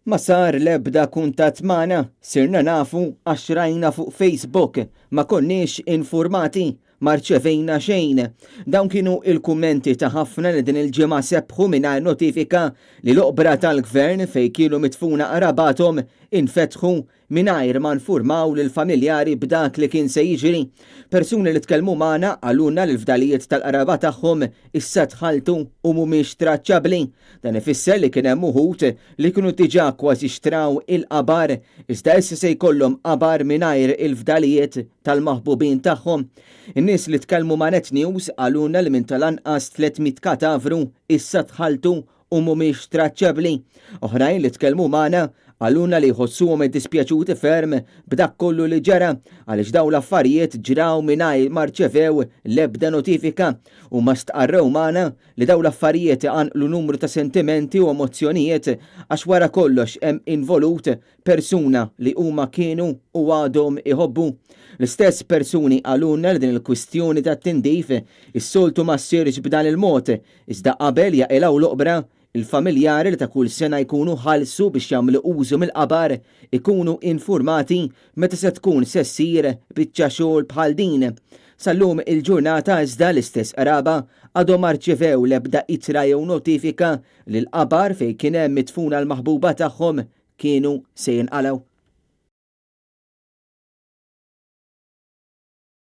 Ma sar l-ebda kuntatt magħna, sirna nafu għax rajna fuq Facebook, ma konniex infurmati, ma rċevejna xejn. Dawn kienu il-kummenti ta' ħafna li din il-ġimgħa sebħu mingħajr notifika li l-oqbra tal-gvern fejn kienu midfuna qrabathom infetħu mingħajr ma nfurmaw lill-familjari b'dak li kien se jiġri. Persuni li tkellmu magħna qalulna li l-fdalijiet tal-qraba tagħhom issa tħalltu u mhumiex traċċabbli. Dan ifisser li kien hemm uħud li kienu diġà kważi xtraw il-qabar iżda issa se jkollhom qabar mingħajr il-fdalijiet tal-maħbubin tagħhom. In-nies li tkellmu ma' Net News qalulna li minn tal-anqas 300 katavru issa tħalltu u mhumiex traċċabbli. Oħrajn li tkellmu magħna qalulna li jħossuhom iddispjaċuti ferm b'dak kollu li ġara għaliex dawn l-affarijiet ġraw mingħajr ma rċevew l-ebda notifika. Huma stqarrew magħna li dawn l-affarijiet iqanqlu numru ta' sentimenti u emozzjonijiet għax wara kollox hemm involut persuna li huma kienu u għadhom iħobbu. L-istess persuni qalulna li din il-kwistjoni tat-tindif is-soltu ma ssirx b'dan il-mod, iżda qabel jaqilgħu l-oqbra, il-familjari li ta' kull sena jkunu ħallsu biex jagħmlu użu mill-qabar ikunu infurmati meta se tkun se ssir biċċa xogħol bħal din. Sal-lum il-ġurnata iżda l-istess qraba għadhom ma rċivew l-ebda ittra jew notifika li l-qabar fejn kien hemm midfuna l-maħbuba tagħhom kienu se jinqalgħu.